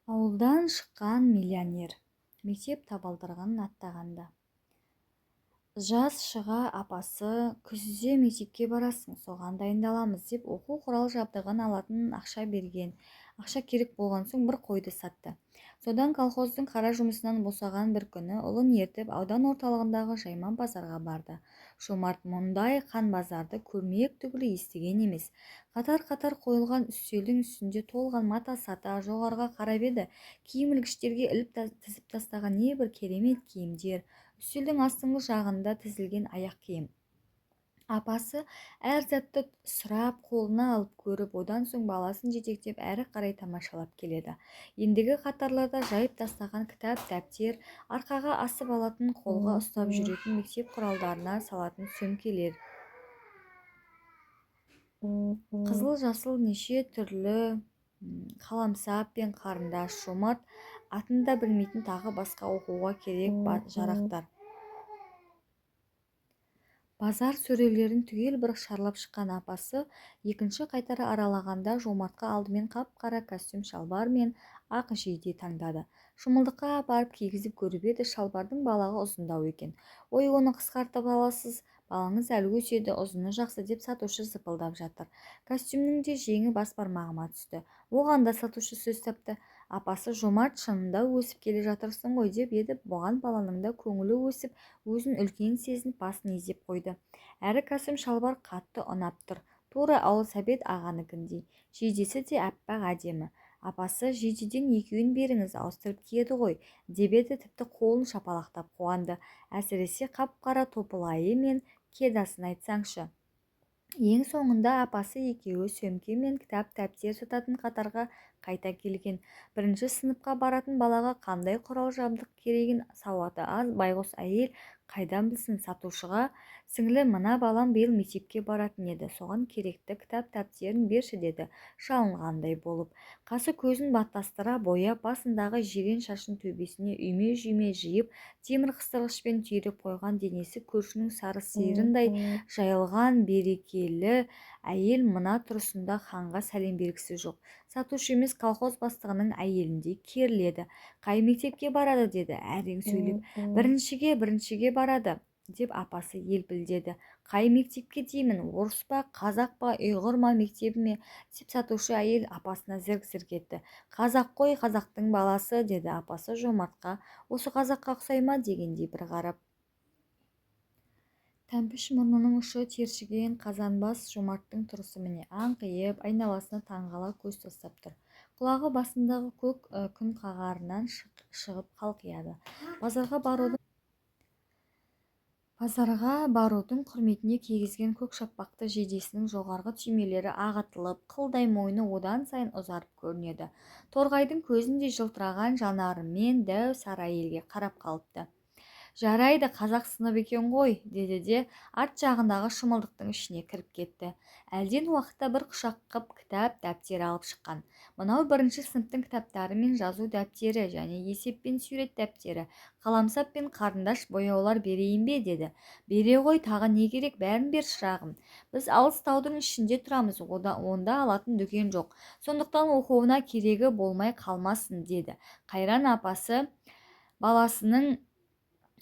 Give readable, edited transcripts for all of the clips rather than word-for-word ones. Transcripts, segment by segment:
Ауылдан шыққан миллионер. Мектеп табалдырығын аттағанда жаз шыға апасы күзде мектепке барасың, соған дайындаламыз деп оқу құрал-жабдығын алатын ақша берген. Ақша керек болған соң бір қойды сатты. Содан колхоздың қара жұмысынан босаған бір күні ұлын ертіп аудан орталығындағы Жайман базарға барды. Жомарт мұндай қан базарды көрмек түгілі естіген емес. Қатар-қатар қойылған үстелдің үстінде толған мата-сата, жоғарыға қарап еді, киім ілгіштерге іліп тізіп тастаған небір керемет киімдер, үстелдің астыңғы жағында тізілген аяқ киім. Апасы әр затты сұрап, қолына алып көріп, одан соң баласын жетектеп әрі қарай тамашалап келеді. Ендігі қатарларда жайып тастаған кітап, дәптер, арқаға асып алатын, қолға ұстап жүретін мектеп құралдарына салатын сөмкелер. Қызыл-жасыл неше түрлі қаламсап пен қарындаш, Жомарт атын да білмейтін тағы басқа оқуға керек жарақтар. Базар сөрелерін түгел бір шарлап шыққан апасы екінші қайтара аралағанда Жомартқа алдымен қап-қара костюм-шалбар мен ақ жейде таңдады. Шымылдыққа апарып кигізіп көріп еді, шалбардың балағы ұзындау екен. Ой, оны қысқартып аласыз, балаңыз әлі өседі, ұзыны жақсы деп сатушы зыпылдап жатыр. Костюмнің де жеңі бас бармағыма түсті. Оған да сатушы сөз тапты. Апасы Жомарт шынында өсіп келе жатырсың ғой деп еді, бұған баланың да көңілі өсіп, өзін үлкен сезініп басын изеп қойды. Әрі костюм шалбар қатты ұнап тұр. Тура ауыл Сәбет ағаныкіндей. Жейдесі де аппақ әдемі. Апасы жейдеден екеуін беріңіз, ауыстырып киеді ғой деп еді, тіпті қолын шапалақтап қуанды. Әсіресе қап-қара топылайы мен кедасын айтсаңшы. Ең соңында апасы екеуі сөмке мен кітап-дәптер сататын қатарға қайта келген. Бірінші сыныпқа баратын балаға қандай құрал-жабдық керегін сауаты аз байғұс әйел қайдан білсін. Сатушыға: «Сіңлім, мына балам биыл мектепке баратын еді, соған керекті кітап-дәптерін берші», – деді жалынғандай болып. Қасы көзін баттастыра бояп, басындағы жирен шашын төбесіне үйме-жүйме жиып, темір қыстырғышпен түйреп қойған, денесі көршінің сары сиырындай жайылған берекелі әйел мына тұрысында ханға сәлем бергісі жоқ, сатушы емес, колхоз бастығының әйеліндей керіледі. «Қай мектепке барады?» – деді әрең сөйлеп. «Біріншіге, біріншіге барады», – деп апасы елпілдеді. «Қай мектепке деймін, орыс па, қазақ па, ұйғыр ма мектебі ме?» – деп сатушы әйел апасына зірк-зірк етті. «Қазақ қой, қазақтың баласы», – деді апасы Жомартқа осы қазаққа ұқсай ма дегендей бір қарап. Тәмпіш мұрнының ұшы тершіген қазанбас Жомарттың тұрысы міне, аңқиып, айналасына таңғала көз тастап тұр. Құлағы басындағы көк күнқағарынан шығып қалқияды. Базарға барудың құрметіне кигізген көк шаппақты жейдесінің жоғарғы түймелері ағытылып, қылдай мойны одан сайын ұзарып көрінеді. Торғайдың көзіндей жылтыраған жанарымен дәу сары әйелге қарап қалыпты. «Жарайды, қазақ сыныбы екен ғой», – деді де арт жағындағы шымылдықтың ішіне кіріп кетті. Әлден уақытта бір құшақ қып кітап, дәптер алып шыққан. «Мынау бірінші сыныптың кітаптары мен жазу дәптері және есеп пен сурет дәптері, қаламсап пен қарындаш, бояулар берейін бе?» – деді. «Бере ғой, тағы не керек, бәрін бер, шырағым. Біз алыс таудың ішінде тұрамыз, онда алатын дүкен жоқ. Сондықтан оқуына керегі болмай қалмасын», – деді. Қайран апасы, баласының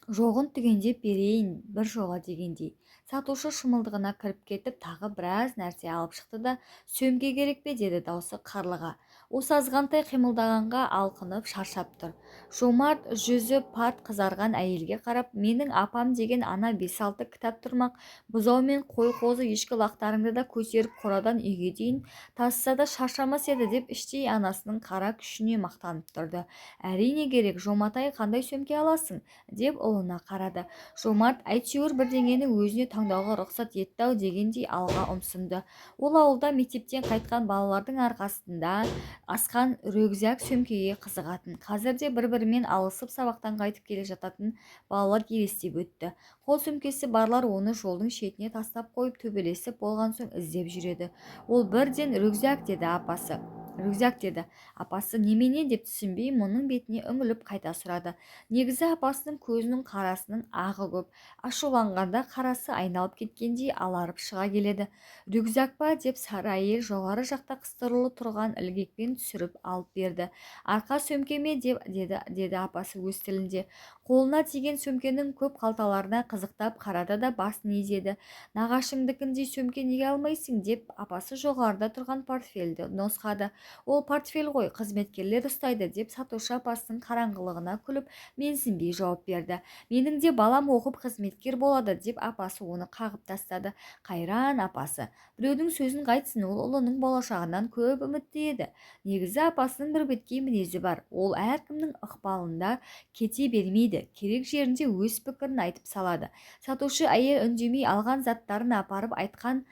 жоғын түгендеп берейін бір жола дегендей. Сатушы шымылдығына кіріп кетіп, тағы біраз нәрсе алып шықты да: «Сөмке керек пе?» – деді даусы қарлыға. Осы азғантай қимылдағанға алқынып, шаршап тұр. Жомарт жүзі парт қызарған әйелге қарап: «Менің апам деген ана бес-алты кітап тұрмақ, бұзау мен қой-қозы, ешкі-лақтарыңды да көтеріп қорадан үйге дейін тасыса да шаршамас еді», – деп іштей анасының қара күшіне мақтанып тұрды. «Әрине, керек. Жоматай, қандай сөмке аласың?» – деп ұлына қарады. Жомарт әйтеуір бірдеңені өзіне таңдауға рұқсат етті-ау дегендей алға ұмсынды. Ол ауылда мектептен қайтқан балалардың арқасында асқан рюкзак, сөмкеге қызығатын. Қазір де бір-бірімен алысып сабақтан қайтып келе жататын балалар елестеп өтті. Қол сөмкесі барлар оны жолдың шетіне тастап қойып, төбелесіп болған соң іздеп жүреді. Ол бірден «Рюкзак» деді. Апасы Рюкзак, деді. Апасы немене деп түсінбей, мұның бетіне үңіліп қайта сұрады. Негізі апасының көзінің қарасының ағы көп. Ашуланғанда қарасы айналып кеткендей аларып шыға келеді. Рюкзак па, деп сары әйел жоғары жақта қыстырулы тұрған ілгекпен түсіріп алып берді. Арқа сөмке ме деп деді, деді апасы өз тілінде. Қолына тиген сөмкенің көп қалталарына қызықтап қарады да басын изеді. Нағашыңдікіндей сөмке неге алмайсың, деп апасы жоғарыда тұрған портфельді нұсқады. Ол портфель ғой, қызметкерлер ұстайды, деп сатушы апасының қараңғылығына күліп, менсінбей жауап берді. Менің де балам оқып қызметкер болады, деп апасы оны қағып тастады. Қайран апасы. Біреудің сөзін қайтсін, ол ұлының болашағынан көп үмітті еді. Негізі апасының бір беткей мінезі бар. Ол әркімнің ықпалында кете бермейді. Керек жерінде өз пікірін айтып салады. Сатушы әйел үндемей алған заттарын апарып айтқан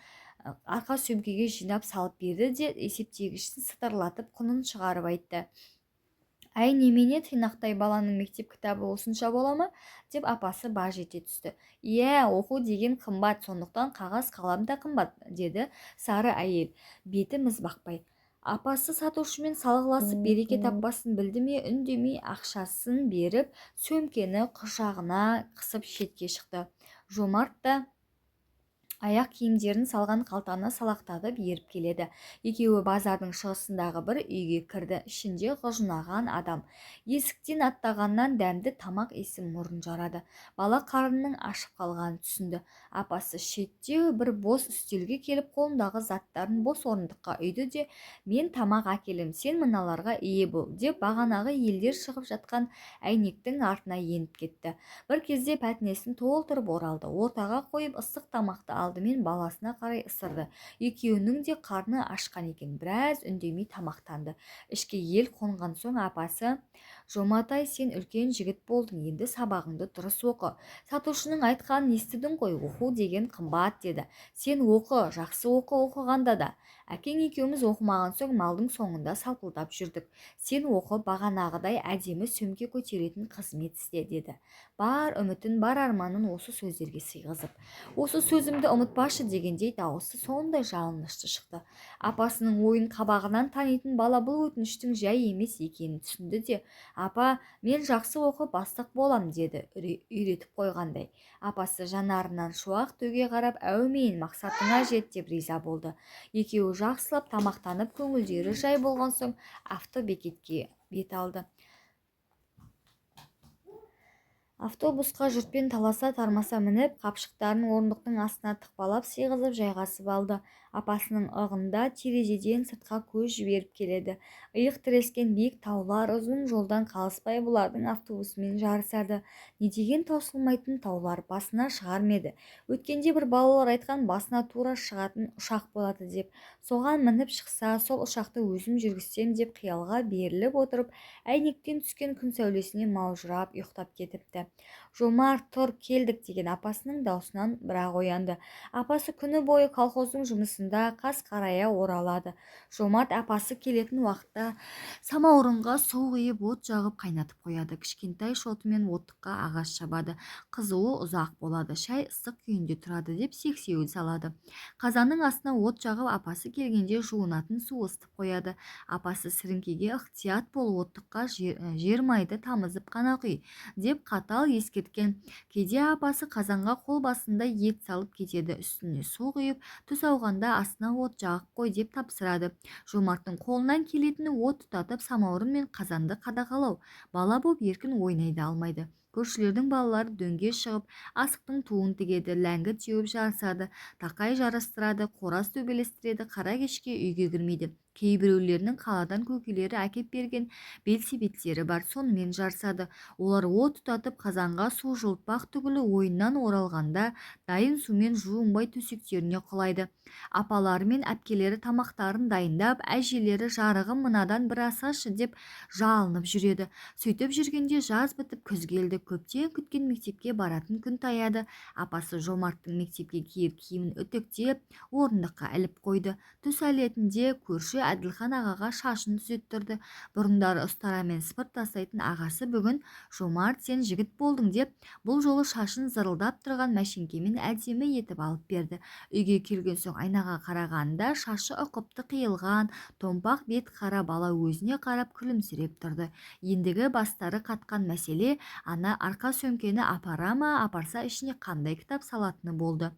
арқа сөмкеге жинап салып берді де, есептегішін сытырлатып құнын шығарып айтты. Әй, немене, тыйнақтай баланың мектеп кітабы осынша бола ма, деп апасы баж ете түсті. Иә, оқу деген қымбат, сондықтан қағаз қалам да қымбат, деді сары әйел беті міз бақпай. Апасы сатушымен салғыласып береке таппасын білді ме, үндемей ақшасын беріп, сөмкені құшағына қысып шетке шықты. Жомарт та аяқ киімдерін салған қалтаны салақтатып еріп келеді. Екеуі базардың шығысындағы бір үйге кірді. Ішінде құжынаған адам. Есіктен аттағаннан дәмді тамақ иісі мұрын жарады. Бала қарнының ашып қалғанын түсінді. Апасы шеттеу бір бос үстелге келіп, қолындағы заттарын бос орындыққа үйді де, мен тамақ әкелем, сен мыналарға ие бол, деп бағанағы елдер шығып жатқан әйнектің артына еніп кетті. Бір кезде пәтінесін толтырып оралды. Ортаға қойып ыстық тамақты алдымен баласына қарай ысырды. Екеуінің де қарны ашқан екен. Біраз үндемей тамақтанды. Ішке ел қонған соң апасы: Жоматай, сен үлкен жігіт болдың, енді сабағыңды дұрыс оқы. Сатушының айтқанын естідің ғой, оқу деген қымбат, деді. Сен оқы, жақсы оқы, оқығанда да. Әкең екеуміз оқымаған соң малдың соңында салпылдап жүрдік. Сен оқы, бағанағыдай әдемі сөмке көтеретін қызмет істе, деді. Бар үмітін, бар арманын осы сөздерге сыйғызып. Осы сөзімді ұмытпашы дегендей дауысы сондай жалынышты шықты. Апасының ойын қабағынан танитын бала бұл өтініштің жай емес екенін түсінді де, апа, мен жақсы оқып бастық болам, деді үйретіп қойғандай. Апасы жанарынан шуақ төге қарап, әумин, мақсатыңа жет, деп риза болды. Екеуі жақсылап тамақтанып, көңілдері жай болған соң автобекетке бет алды. Автобусқа жұртпен таласа тармаса мініп, қапшықтарын орындықтың астына тықпалап сыйғызып жайғасып алды. Апасының ығында терезеден сыртқа көз жіберіп келеді. Иық тірескен биік таулар ұзын жолдан қалыспай бұлардың автобусымен жарысады. Не деген таусылмайтын таулар, басына шығар ма еді? Өткенде бір балалар айтқан, басына тура шығатын ұшақ болады деп. Соған мініп шықса, сол ұшақты өзім жүргізсем деп қиялға беріліп отырып, әйнектен түскен күн сәулесіне маужырап ұйықтап кетіпті. Жомарт, тұр, келдік, деген апасының даусынан бірақ оянды. Апасы күні бойы колхоздың жұмысында қас қарая оралады. Жомарт апасы келетін уақытта самаурынға су құйып, от жағып қайнатып қояды. Кішкентай шотымен оттыққа ағаш шабады. Қызуы ұзақ болады, шай ыстық күйінде тұрады деп сексеуіл салады. Қазанның астына от жағып, апасы келгенде жуынатын су ысытып қояды. Апасы сіріңкеге ықтият бол, оттыққа жер майды тамызып қана құй, деп қатал ескерткен. Кейде апасы қазанға қол басында ет салып кетеді, үстіне су құйып, түс ауғанда астына от жағып қой деп тапсырады. Жомарттың қолынан келетіні от тұтатып, самаурын мен қазанды қадағалау. Бала боп еркін ойнай да алмайды. Көршілердің балалары дөңге шығып, асықтың туын тігеді, ләңгі теуіп жарысады, тақай жарыстырады, қораз төбелестіреді, қара кешке үйге кірмейді. Кейбіреулерінің қаладан көкелері әкеп берген белсебеттері бар, сонымен жарысады. Олар от тұтатып, қазанға су жылытпақ түгілі ойыннан оралғанда дайын сумен жуынбай төсектеріне құлайды. Апалары мен әпкелері тамақтарын дайындап, әжелері жарығым мынадан бір асашы деп жалынып жүреді. Сөйтіп жүргенде жаз бітіп күз келді. Көптен күткен мектепке баратын күн таяды. Апасы Жомарттың мектепке киер киімін үтіктеп, орындыққа іліп қойды. Түс әлетінде көрші Әділхан ағаға шашын түзеттірді. Бұрындары ұстарамен сыпырып тастайтын ағасы бүгін «Жомарт, сен жігіт болдың» деп, бұл жолы шашын зырылдап тұрған мәшеңкемен әдемі етіп алып берді. Үйге келген соң айнаға қарағанында шашы ұқыпты қиылған, томпақ бет қара бала өзіне қарап күлімсіреп тұрды. Ендігі бастары қатқан мәселе ана арқа сөмкені апара ма, апарса ішіне қандай кітап салатыны болды.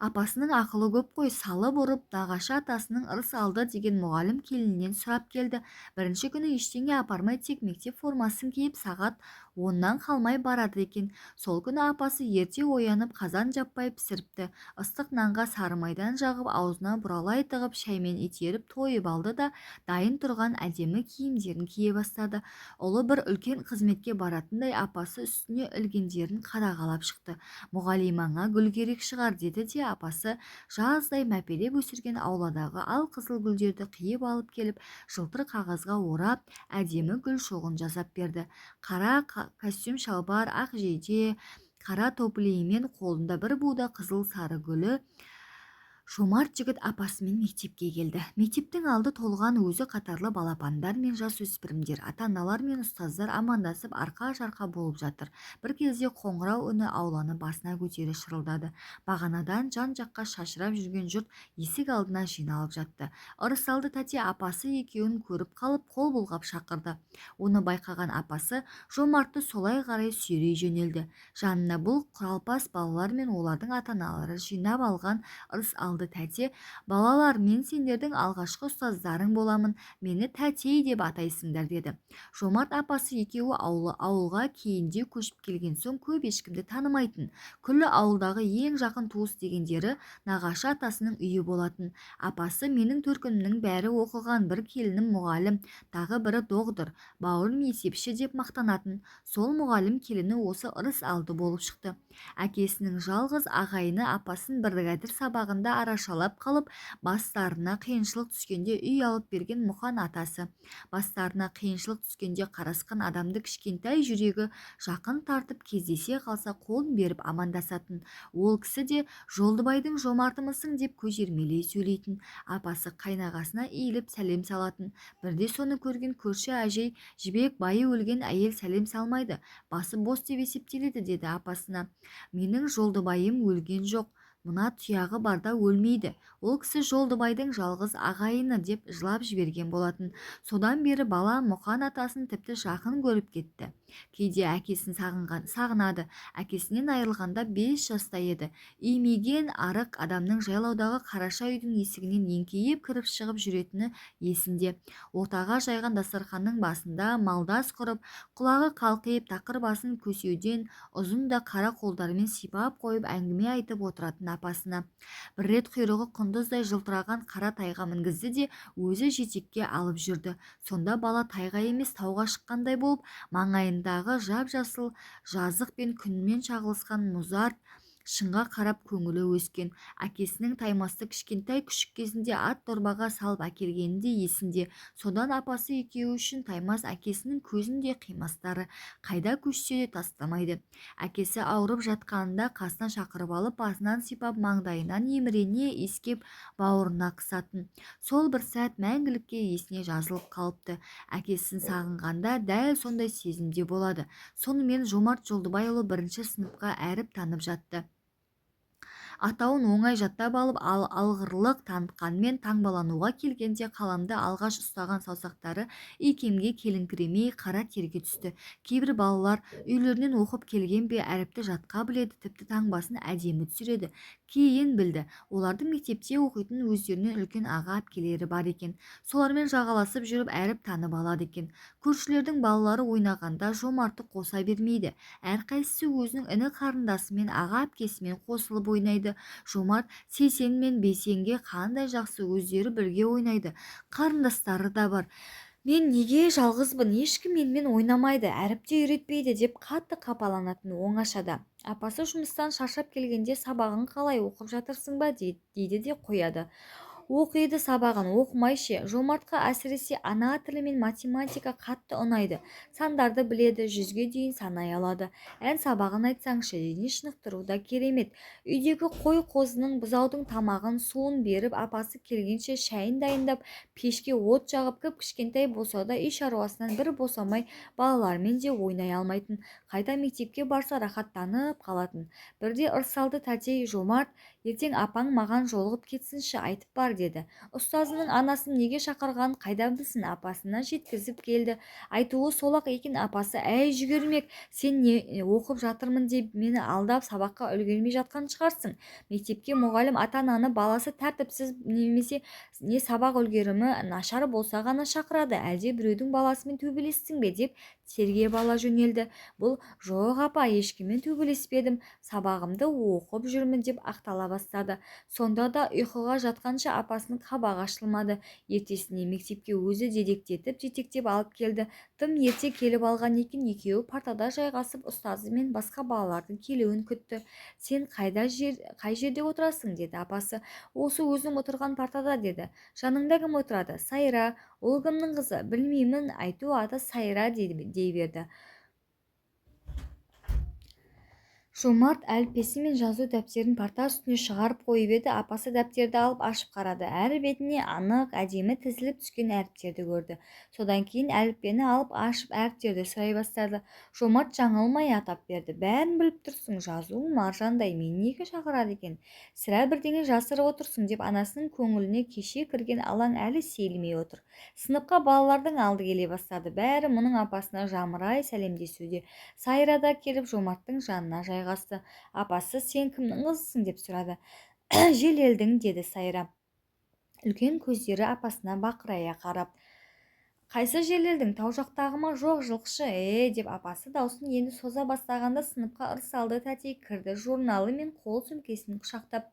Апасының ақылы көп қой, салып ұрып нағашы атасының Ырысалды деген мұғалім келінінен сұрап келді. Бірінші күні ештеңе апармай, тек мектеп формасын киіп, сағат 10-нан қалмай барады екен. Сол күні апасы ерте оянып, қазан жаппай пісіріпті. Ыстық нанға сары майдан жағып, аузына бұралай тығып, шаймен итеріп тойып алды да, дайын тұрған әдемі киімдерін кие бастады. Ұлы бір үлкен қызметке баратындай апасы үстіне ілгендерін қадағалап шықты. «Мұғалимаңа гүл керек шығар», – деді де апасы жаздай мәпелеп өсірген ауладағы алқызыл гүлдерді қиып алып келіп, жылтыр қағазға орап, әдемі гүл шоғын жасап берді. Қара костюм шалбар, ақ жейде, қара туфлиімен, қолында бір буда қызыл сары гүлі Жомарт жігіт апасымен мектепке келді. Мектептің алды толған өзі қатарлы балапандар мен жасөспірімдер, ата-аналар мен ұстаздар амандасып, арқа-жарқа болып жатыр. Бір кезде қоңырау үні ауланы басына көтере шырылдады. Бағанадан жан-жаққа шашырап жүрген жұрт есік алдына жиналып жатты. Ырысалды тәте апасы екеуін көріп қалып, қол бұлғап шақырды. Оны байқаған апасы Жомартты солай қарай сүйрей жөнелді. Жанына бұл құралпас балалар мен олардың ата-аналары жинап алған Ырысалды тәте: «Балалар, мен сендердің алғашқы ұстаздарың боламын, мені тәтей деп атайсыңдар», – деді. Жомарт апасы екеуі ауылға кейінде көшіп келген соң көп ешкімді танымайтын. Күллі ауылдағы ең жақын туыс дегендері нағашы атасының үйі болатын. Апасы: «Менің төркінімнің бәрі оқыған, бір келінім мұғалім, тағы бірі доғдыр, бауырым есепші», – деп мақтанатын. Сол мұғалім келіні осы Ырысалды болып шықты. Әкесінің жалғыз ағайыны апасын бригадир сабағында арашалап қалып, бастарына қиыншылық түскенде үй алып берген Мұқан атасы. Бастарына қиыншылық түскенде қарасқан адамды кішкентай жүрегі жақын тартып, кездесе қалса қолын беріп амандасатын. Ол кісі де «Жолдыбайдың Жомартымысың» деп көтермелей сөйлейтін. Апасы қайнағасына иіліп сәлем салатын. Бірде соны көрген көрші әжей: «Жібек, байы өлген әйел сәлем салмайды, басы бос деп есептеледі», – деді апасына. «Менің Жолдыбайым өлген жоқ, мына тұяғы барда өлмейді, ол кісі Жолдыбайдың жалғыз ағайыны», – деп жылап жіберген болатын. Содан бері бала Мұқан атасын тіпті жақын көріп кетті. Кейде әкесін сағынады. Әкесінен айырылғанда 5 жаста еді. Имиген арық адамның жайлаудағы қараша үйдің есігінен еңкейіп кіріп шығып жүретіні есінде. Ортаға жайған дастарханның басында малдас құрып, құлағы қалқиып, тақыр басын көсеуден ұзын да қара қолдарымен сипап қойып, әңгіме айтып отыратын апасына. Бір рет құйрығы құндыздай жылтыраған қара тайға мінгізді де, өзі жетекке алып жүрді. Сонда бала тайға емес, тауға шыққандай болып, маңайындағы жап-жасыл жазық пен күнмен шағылысқан мұзарт шыңға қарап көңілі өскен. Әкесінің Таймасты кішкентай күшік кезінде ат дорбаға салып әкелгені де есінде. Содан апасы екеуі үшін Таймас әкесінің көзін де қимастары, қайда көшсе де тастамайды. Әкесі ауырып жатқанында қасына шақырып алып, басынан сипап, маңдайынан емірене иіскеп, бауырына қысатын. Сол бір сәт мәңгілікке есіне жазылып қалыпты. Әкесін сағынғанда дәл сондай сезімде болады. Сонымен Жомарт Жолдыбайұлы бірінші сыныпқа әріп танып жатты. Атауын оңай жаттап алып, алғырлық танытқанмен, таңбалануға келгенде қаламды алғаш ұстаған саусақтары икемге келіңкіремей, қара терге түсті. Кейбір балалар үйлерінен оқып келген бе, әріпті жатқа біледі, тіпті таңбасын әдемі түсіреді. Кейін білді, олардың мектепте оқитын өздерінен үлкен аға әпкелері бар екен. Солармен жағаласып жүріп әріп танып алады екен. Көршілердің балалары ойнағанда Жомартты қоса бермейді. Әрқайсысы өзінің іні қарындасымен, аға әпкесімен қосылып ойнайды. Жомарт Сейсен мен Бейсенге қандай жақсы, өздері бірге ойнайды. Қарындастары да бар. «Мен неге жалғызбын, ешкім менімен ойнамайды, әріп те үйретпейді», – деп қатты қапаланатын оңашада. Апасы жұмыстан шаршап келгенде «Сабағың қалай, оқып жатырсың ба?» дейді де қояды. Оқиды сабағын, оқымай ше. Жомартқа әсіресе ана тілі мен математика қатты ұнайды. Сандарды біледі, 100-ге дейін санай алады. Ән сабағын айтсаңшы, дене шынықтыруда керемет. Үйдегі қой-қозының, бұзаудың тамағын, суын беріп, апасы келгенше шайын дайындап, пешке от жағып, кіп-кішкентай болса да үй шаруасынан бір босамай балалармен де ойнай алмайтын. Қайта мектепке барса рахаттанып қалатын. Бірде Ырсалды тәтей: "Жомарт, ертең апаң маған жолығып кетсінші, айтып бар", – деді. Ұстазының анасын неге шақырғанын қайдан білсін, апасына жеткізіп келді. Айтуы сол-ақ екен, апасы: "Әй, жүгермек, сен не оқып жатырмын деп мені алдап сабаққа үлгермей жатқан шығарсың. Мектепке мұғалім ата-ананы баласы тәртіпсіз немесе не сабақ үлгерімі нашар болса ғана шақырады. Әлде біреудің баласымен төбелестің бе?" – деп тергеп ала жөнелді. Бұл: "Жоқ, апа, ешкіммен төбелеспедім, сабағымды оқып жүрмін", – деп ақтала бастады. Сонда да ұйқыға жатқанша апасының қабағы ашылмады. Ертесіне мектепке өзі дедектетіп жетектеп алып келді. Тым ерте келіп алған екен. Екеуі партада жайғасып, ұстазы мен басқа балалардың келуін күтті. "Сен қай жерде отырасың?" – деді апасы. "Осы өзің отырған партада", – деді. "Жаныңда кім отырады?" "Сайра". "Ол кімнің қызы?" "Білмеймін, әйтеу аты Сайра дей берді". Жомарт әліппесі мен жазу дәптерін парта үстіне шығарып қойып еді, апасы дәптерді алып ашып қарады. Әр бетіне анық, әдемі тізіліп түскен әріптерді көрді. Содан кейін әліппені алып ашып, әріптерді сұрай бастады. Жомарт жаңылмай атап берді. "Бәрін біліп тұрсың, жазуың маржандай, мені неге шақырады екен? Сірә, бірдеңе жасырып отырсың", – деп анасының көңіліне кеше кірген алаң әлі сейілмей отыр. Сыныпқа балалардың алды келе бастады. Бәрі мұның апасына жамырай сәлемдесуде. Сайра да келіп Жомарттың жанына жайғасты. Апасы: "Сен кімнің қызысың?" – деп сұрады. "Желелдің", – деді Сайра, үлкен көздері апасына бақырая қарап. "Қайсы Желелдің, тау жақтағы ма?" "Жоқ, жылқышы". "Е", – деп апасы даусын енді соза бастағанда сыныпқа Ырсалды тәтей кірді, журналы мен қол сөмкесін құшақтап.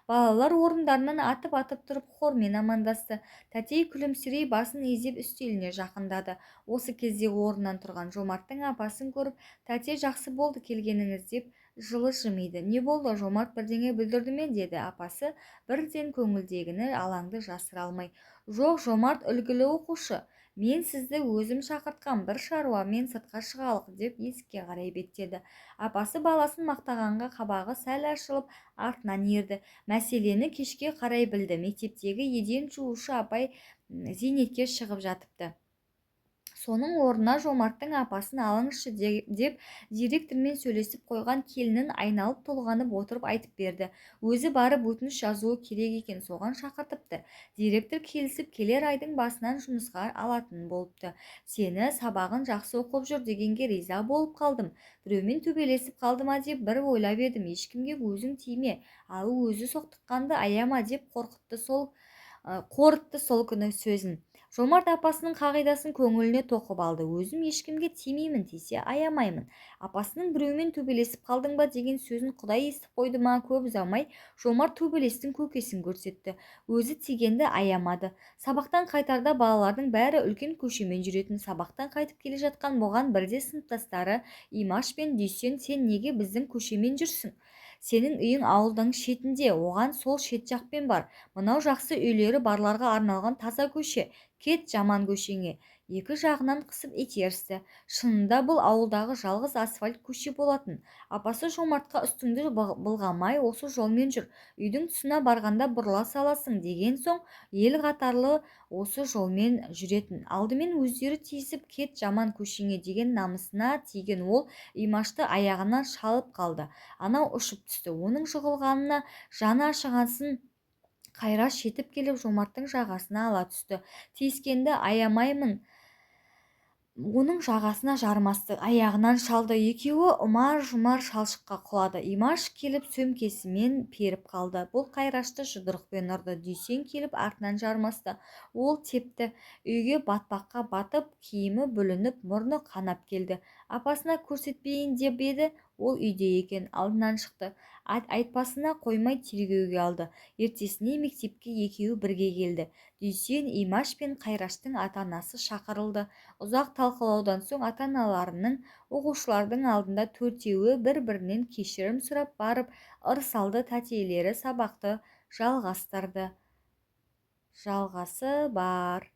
Балалар орындарынан атып-атып тұрып хормен амандасты. Тәтей күлімсірей басын изеп үстеліне жақындады. Осы кезде орнынан тұрған Жомарттың апасын көріп, тәте: "Жақсы болды келгеніңіз", – деп жылы жымиды. "Не болды, Жомарт бірдеңе бүлдірді ме?" – деді апасы бірден көңілдегіні алаңды жасыра алмай. "Жоқ, Жомарт үлгілі оқушы. Мен сізді өзім шақыртқам, бір шаруамен сыртқа шығалық", – деп есікке қарай беттеді. Апасы баласын мақтағанға қабағы сәл ашылып, артынан ерді. Мәселені кешке қарай білді. Мектептегі еден жуушы апай зейнетке шығып жатыпты. Соның орнына Жомарттың апасын алыңызшы деп директормен сөйлесіп қойған келінін айналып толғанып отырып айтып берді. Өзі барып өтініш жазуы керек екен, соған шақыртыпты. Директор келісіп, келер айдың басынан жұмысқа алатын болыпты. "Сені сабағын жақсы оқып жүр дегенге риза болып қалдым. Біреумен төбелесіп қалды ма деп бір ойлап едім. Ешкімге өзің тиме, ал өзі соқтыққанды аяма", – деп қорытты сол күні сөзін. Жомарт апасының қағидасын көңіліне тоқып алды. Өзім ешкімге тимеймін, тисе аямаймын. Апасының біреумен төбелесіп қалдың ба деген сөзін Құдай естіп қойды ма, көп ұзамай Жомарт төбелестің көкесін көрсетті. Өзі тигенді аямады. Сабақтан қайтарда балалардың бәрі үлкен көшемен жүретін. Сабақтан қайтып келе жатқан бұған бірде сыныптастары Имаш пен Дүйсен: "Сен неге біздің көшемен жүрсің? Сенің үйің ауылдың шетінде, оған сол шет жақпен бар. Мынау жақсы үйлері барларға арналған таза көше. Кет жаман көшеңе". Екі жағынан қысып итерісті. Шынында бұл ауылдағы жалғыз асфальт көше болатын. Апасы Жомартқа: "Үстіңді былғамай осы жолмен жүр, үйдің тұсына барғанда бұрыла саласың", – деген соң ел қатарлы осы жолмен жүретін. Алдымен өздері тиісіп, кет жаман көшеңе деген намысына тиген ол Имашты аяғынан шалып қалды. Анау ұшып түсті. Оның жығылғанына жаны ашығансын Қайраш жетіп келіп Жомарттың жағасына ала түсті. Тиіскенді аямаймын, оның жағасына жармасты, аяғынан шалды. Екеуі ұмар-жұмар шалшыққа құлады. Имаш келіп сөмкесімен періп қалды. Бұл Қайрашты жұдырықпен ұрды. Дүйсен келіп артынан жармасты. Ол тепті. Үйге батпаққа батып, киімі бүлініп, мұрны қанап келді. Апасына көрсетпейін деп еді, ол үйде екен, алдынан шықты. Айтпасына қоймай тергеуге алды. Ертесіне мектепке екеуі бірге келді. Дүйсен, Имаш пен Қайраштың ата-анасы шақырылды. Ұзақ талқылаудан соң ата-аналарының оқушылардың алдында төртеуі бір-бірінен кешірім сұрап барып, Ырсалды тәтейлері сабақты жалғастырды. Жалғасы бар.